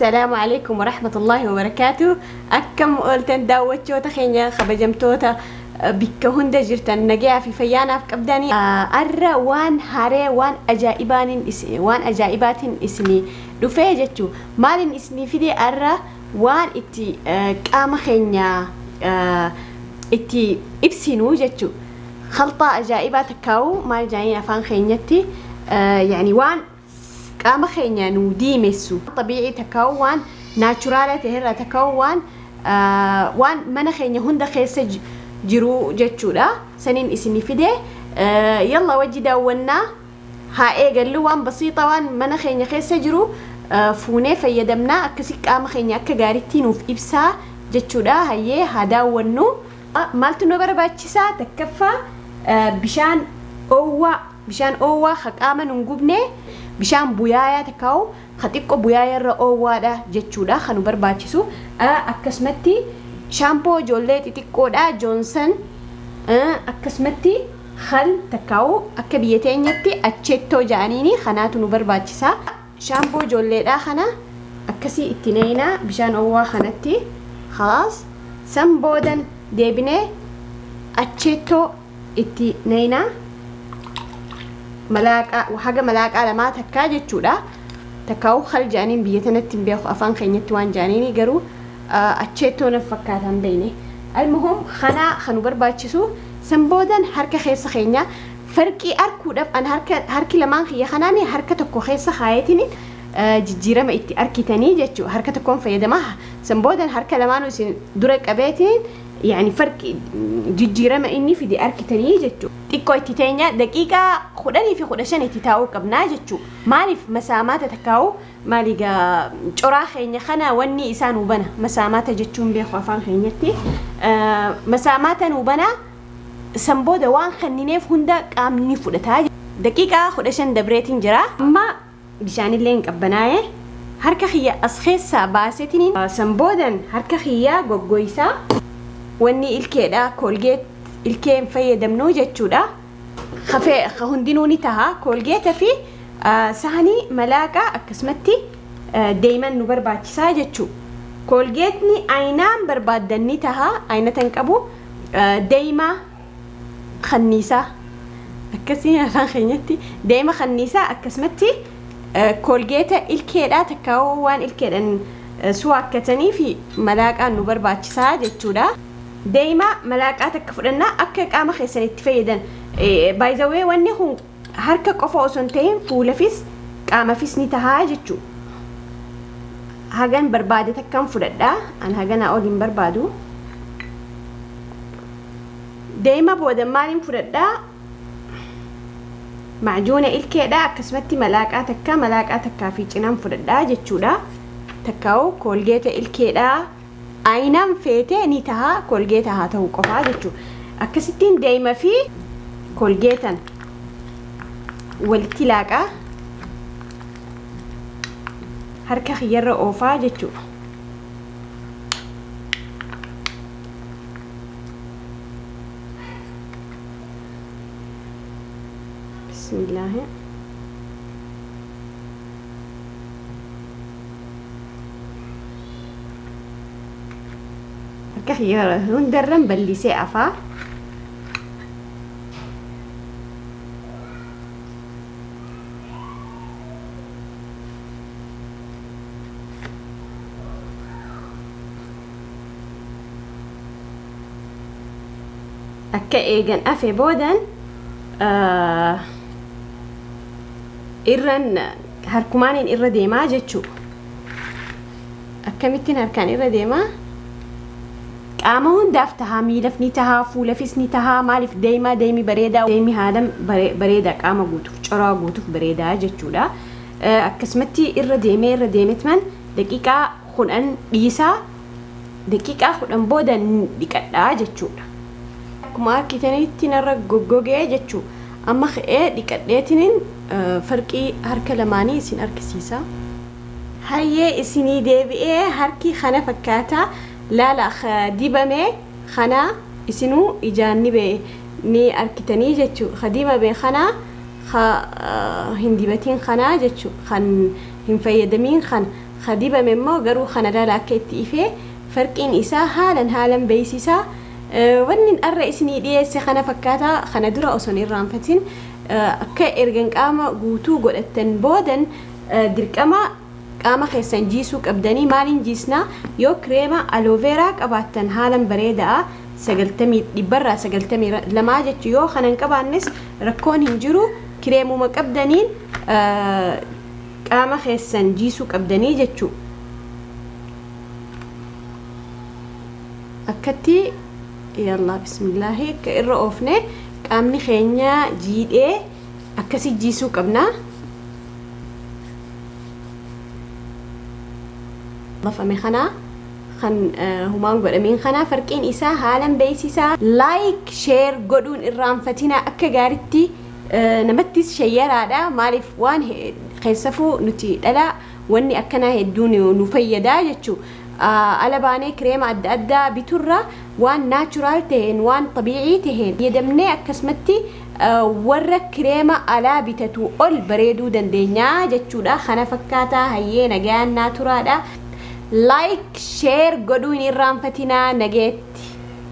Assalaamu alaikum warahmatullaahi wabarakaatu. Akkam ooltan daawwachoota keenya kabajamtoota bikka hunda jirtan nagayaa fi fayyaanaaf qabdanii. Arra waan haree waan ajaa'ibaanin waan ajaa'ibaatiin isinii dhufee jechuu. Maalin isinii fide arra waan itti qaama keenya itti ibsinu jechuu. Khalxaa ajaa'ibaa takkaa'u maal jaaniin afaan keenyatti yani waan qaama keenya nu diimessu xabiicii takkaa'u waan naachuraala ta'erraa takkaa'u waan waan mana keenya hunda keessa jiru jechuudha. Saniin isinii fide yalla wajji daawwannaa haa eegallu waan basiixa waan mana keenya keessa jiru fuunee fayyadamnaa akkasi qaama keenya akka gaariitti nuuf ibsaa jechuudha. Hayyee haa daawwannu. Maaltu nu barbaachisaa? Takkaffaa bishaan oowwaa bishaan oowwaa ka qaama nun gubne bishaan buyaayaa takkaa'u ka xiqqo buyaaya irra oowwaadha jechuudha kan nu barbaachisu. Akkasumatti shaampoo ijoollee xixiqqoodha Johnson akkasumatti khal takkaa'u akka biyya teenyatti acheettoo ja'aniini kanaatu nu barbaachisa. Shaampoo ijoolleedhaa kana akkasii itti neeyna bishaan oowwaa kanatti khalaas san boodan deebinee acheettoo itti neeyna malaaqaa haga malaaqaa lamaa takkaa jechuudha. Takkaa'u khal ja'aniin biyya tanatti hin beeku afaan keenyatti waan ja'aniini garuu acheettoo naf fakkaatan beeyne. Almuhum kanaa kan nu barbaachisu san boodan harka keessa keenya farqii arkuudhaaf an harka harki lamaan kiyya kanaani harka tokko keessa kaayetiin jijjiirama itti arkitanii jechuu harka tokkoon fayyadama san boodan harka lamaanuu isin dura qabeetiin yani farqi jijjiirama inni fide arkitanii jechuu. Xiqqoo itti teenya daqiiqaa 10 fi 15 itti taa'uu qabnaa jechuu. Maaliif masaamaata takkaa'u maali gaa coraa keenya kana wanni isaa nuu bana masaamaata jechuun beeku afaan keenyatti masaamaata nuu bana san booda waan kennineef hunda qaamni ni fudhata. Daqiiqaa 15 dabreetiin jira. Amma bishaanillee hin qabbanaa'e harka kiyya as keessaa baasetiin san boodan harka kiyya goggoysaa wanni ilkeedha Colgate ilkee hin fayyadamnu jechuudha. Kafee hundinuu ni taha Colgate fi sahanii malaaqaa akkasumatti deeman nu barbaachisaa jechuu. Colgate'ni aynaan barbaaddan ni taha aynatan qabu deemaa kanniisaa akkasii afaan keenyatti deema kanniisaa akkasumatti Colgate ilkeedha takkaa'uu waan ilkeedhaan suwaakkatanii fi malaaqaan nu barbaachisaa jechuudha. Deema malaaqaa takka fudhannaa akka qaama keessan itti fayyadan. By the way wanni kun harka qofa osoo hin ta'in fuulafis qaamafis ni tahaa jechuudha. Hagan barbaade takkan fudhadhaa an haganaa ol hin barbaadu. Deema booda maaliin fudhadhaa? Macjuuna ilkeedha akkasumatti malaaqaa takka malaaqaa takkaa fi cinaan fudhadhaa jechuudha. Takkaa'u Colgate ilkeedha. Aynaan feete ni taha Colgate haa ta'u qofaa jechuudha. Akkasittiin deema fi Colgate'n walitti laaqaa harka kiyyarra oofaa jechuudha. Bismillaahi. Harka kiyya hundarran bal'isee afaa. Akka eegan afe boodan irran harkumaaniin irra deemaa jechuu. Akkamittiin harkaan irra deemaa? Qaama hundaaf tahaa miilaf ni tahaa fuulafis ni tahaa maaliif deemaa deemi bareedaa deemi haalan bareedaa qaama guutuuf coraa guutuuf bareedaa jechuudha. Akkasumatti irra deemee irra deemetman daqiiqaa 10 dhiisaa daqiiqaa 10 booda dhiqadhaa jechuudha. Akkuma arkitanitti narra goggogee jechuu. Amma ka'ee dhiqadheetiniin farqii harka lamaanii isin argisiisa. Hayyee isinii deebi'ee harki kana fakkaata laala dibame kana isinuu ijaan ni bee ni arkitanii jechuu ka dibame kana ka hin dibatiin kana jechuu kan hin fayyadamiin kana Ka dibame immoo garuu kana laala akka itti ifee farqiin isaa haalan haalan beeksisaa. Wanni har'a isinii dhiyeesse kana fakkaata. Kana dura osoo hin irraanfatin, akka ergan qaama guutuu godhattan boodan dirqama qaama keessan jiisuu qabdanii. Maaliin jiisnaa? Yoo kireema aloe vera qabaattan haalan bareedaa, 90 dhibbarraa 92 jechuu. Yoo kanan qabaannes rakkoon hin jiru, kireemuma qabdaniin qaama keessan jiisuu qabdanii jechuu. Akkatti yallaa, bismillaahi, akka irra oofne qaamni keenya jiidhee akkasi jiisuu qabna. Bafame kana kan humaan godhamiin kana farqiin isaa haalan beeksisaa. Like, share godhuun irraanfatina. Akka gaaritti namattis shayyaraadha. Maaliif, waan keessafuu nuti dhala wanni akkanaa hedduu nu fayyadaa jechuu. Ala baanee kireema adda addaa biturra waan natural taheen, waan xabiicii taheen fayyadamnee akkasumatti warra kireema alaa bitatu ol bareeduu dandeenyaa jechuudha. Kana fakkaataa. Hayyee, nagaan naa turaadha. Like, share godhuu hin irraanfatinaa. Nageetti.